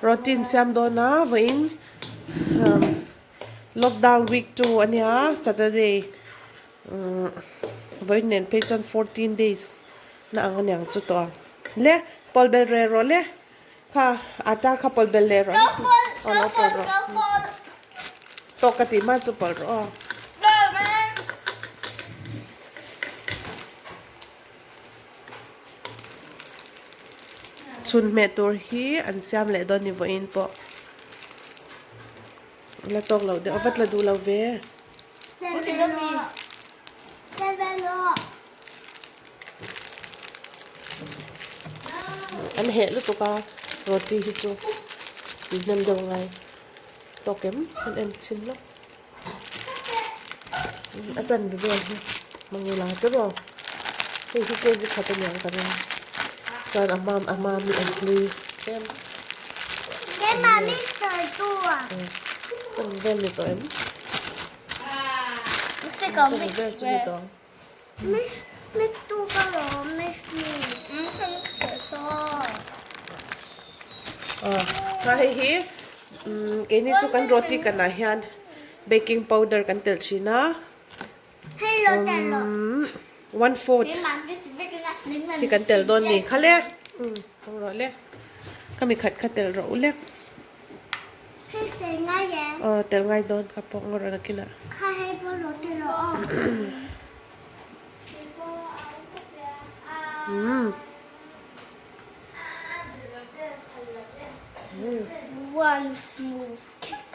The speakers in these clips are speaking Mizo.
Roti an siam dawn a vawiin lockdown week 2 ania Saturday vawiin nen phei chuan 14 days na ang aniang chu tawh a le pawlh belh reh rawh le kha atta kha pawlh belh leh rawh aw lo pawlh rawh tawk ka tih hma chu pawlh rawh aw. Chhun hmeh tur hi an siam leh dawn ni vawiin pawh la tawk loh deuh a va tla duh lo ve. An heh lutuk a roti hi chu tui hnem deuh ngai tawk em an en chhin lawk. A chanve vel hi mangila te maw hei hi kg khat a niang ka ring chuan a hma a hma mi an hlui tlem chanve vel ni tawh em chanve vel chu ni tawh ang. Chuan hei hi keini chu kan roti kanah hian baking powder kan telh thin a one fourth hi kan telh dawn ni kha le rawh le ka mi khat kha telh rawh u le. Aw tel ngai dawn kha pawh ngawr a nakinah. One smooth kick.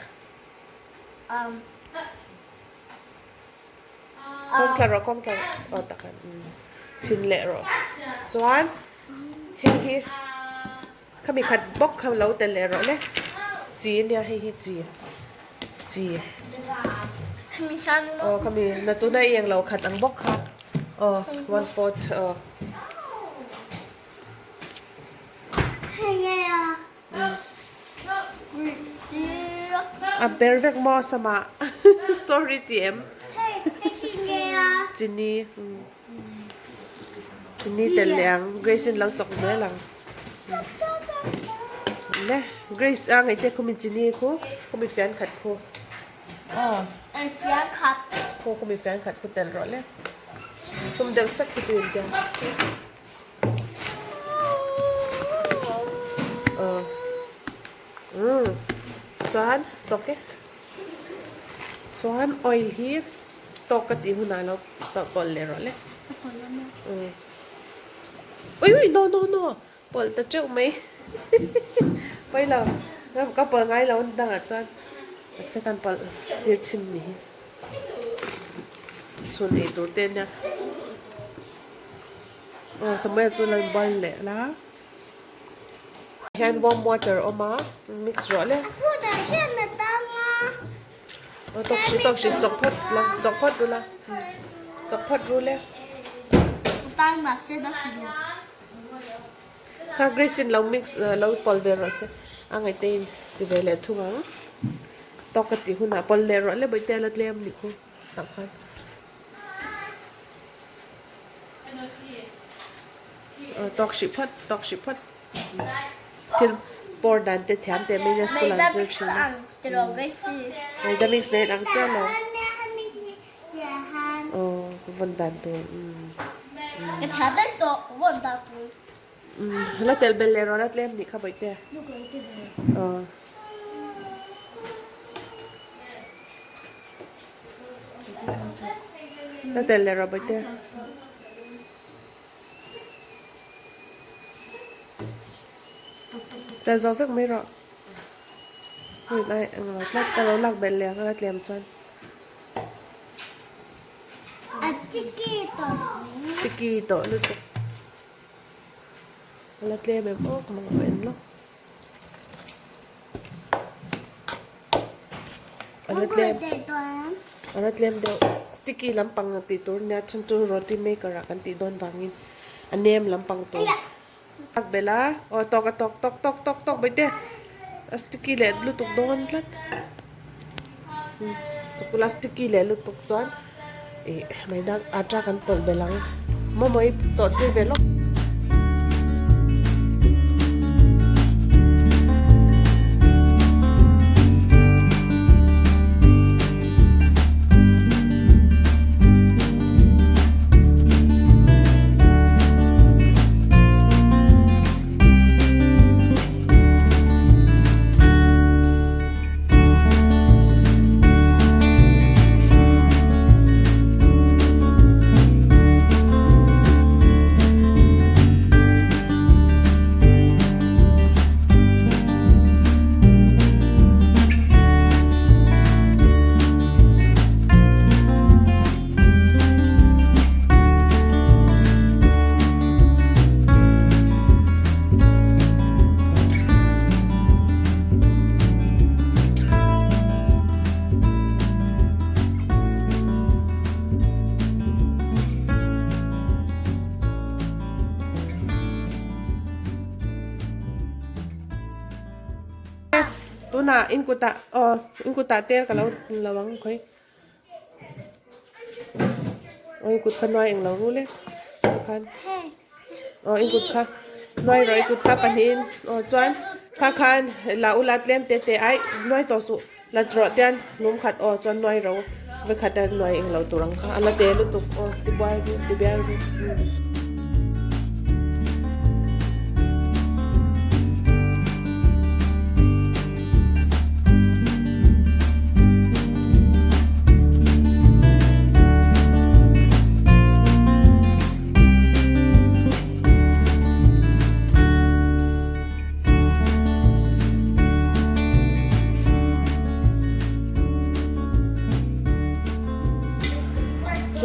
Um. Kawng thla rawh kawng thla rawh aw tak an chhin leh rawh chuan hei hi Khami khat bawk kha lo tel leh rawh le. Chi ania hei hi chi. Chi. Aw khami na tuna i englo khat ang bawk kha. Aw 1/4 aw. A ber vek maw sama sorry ti em. Chini. Chini tel leh ang Grace in lo chawk zel ang. Le Grace a ngaihte khumi chini khu khumi fian khat khu aw fian khat khu khumi fian khat khu tel rawh le thum deuh sak hi tuin te aw um chuan tawk e chuan oil hi tawk ka tih hunah lo pawlh leh rawh le um. Ui ui no no no pawlh ta teuh mai pawi lo ka pawlh ngai lo a dangah chuan mahse kan pawlh tir chhin ni hi chhun ei tur te ania aw Samuel chu lo inbual leh la hian warm water a awm a mix rawh le aw tawk hrih tawk hrih chawk phawt la chawk phawt ru la chawk phawt ru le kha Grace in lo mix lo pawlh ve rawh se a ngaihte in ti ve leh thung ang tawk ka tih hunah pawlh leh rawh le bawihte a la tlem nih khu tah khan. Tawk hrih phawt tawk hrih phawt. Thil pawr dan te thiam teh mai nia school ah an zir thin a. Maida mix nen ang chiah lo. Aw vawn dan tur umm. La telh belh leh rawh la tlem nih kha bawihte. Aw. La telh leh rawh bawihte. La zo vek mai rawh. Hei lai eng lo tlat ka lo lak belh leh ang a tlem chuan. A sticky tawh. Sticky tawh lutuk. A la tlem em aw ka mamawh en lawk. A la tlem a la tlem deuh sticky lampang tih tur nia then chu roti maker ah kan tih dawn vangin a nem lampang tur ak belh a aw tawk a tawk tawk tawk tawk tawk mai te a sticky leh lutuk dawn tlat chukula sticky leh lutuk chuan ih maida atta kan pawlh belh ang momo hi chawh tir ve lawk. Tunah in kutah aw in kutah tel ka lo lo ang khawi. Aw in kut kha nuai eng lo rul e khan. Aw in kut kha nuai rawh i kut kha pahnihin aw chuan kha khan la ula tlem te te ai nuai tawh suh la rawh tian lum khat aw chuan nuai ro vekhat a nuai eng lo tur ang kha a la te lutuk aw tibuai ru tibial ru.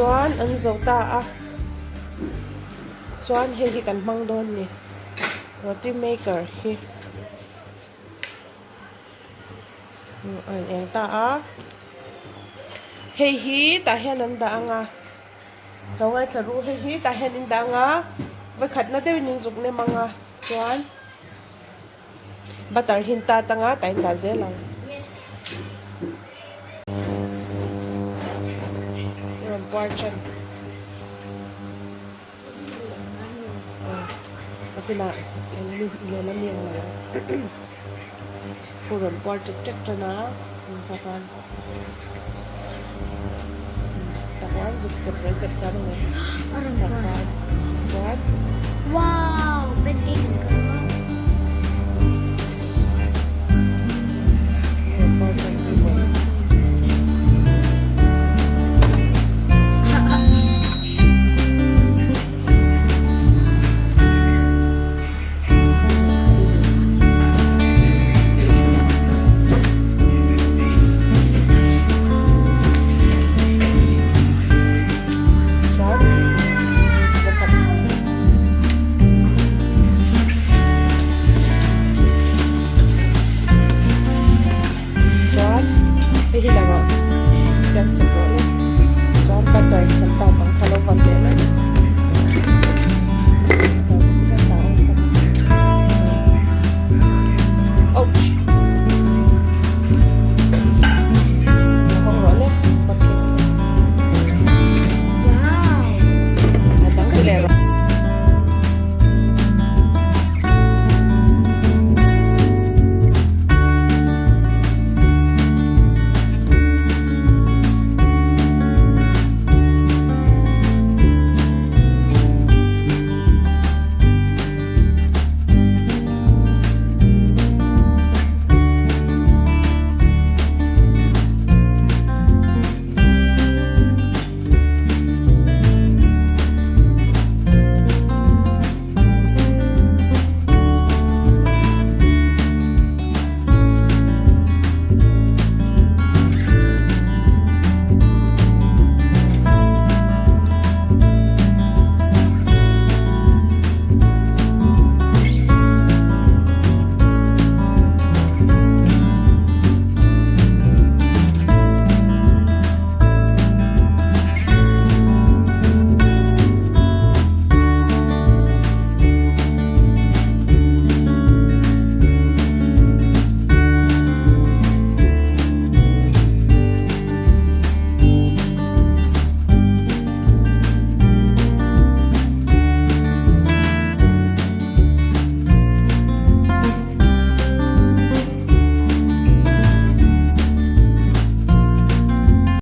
Chuan an zo ta a chuan hei hi kan hmang dawn ni roti maker hi a in eng ta a hei hi tah hian an dah ang a. Lo ngaithla ru hei hi tah hian in dang a vawikhatna deuhin in zuk nem ang a chuan butter hi in tat ang a tah in dah zel ang. Rawn puar ṭan a hunah lehlam mi ang lo ang hu rawn puar ṭek ṭek ṭan a. Wow, pancake.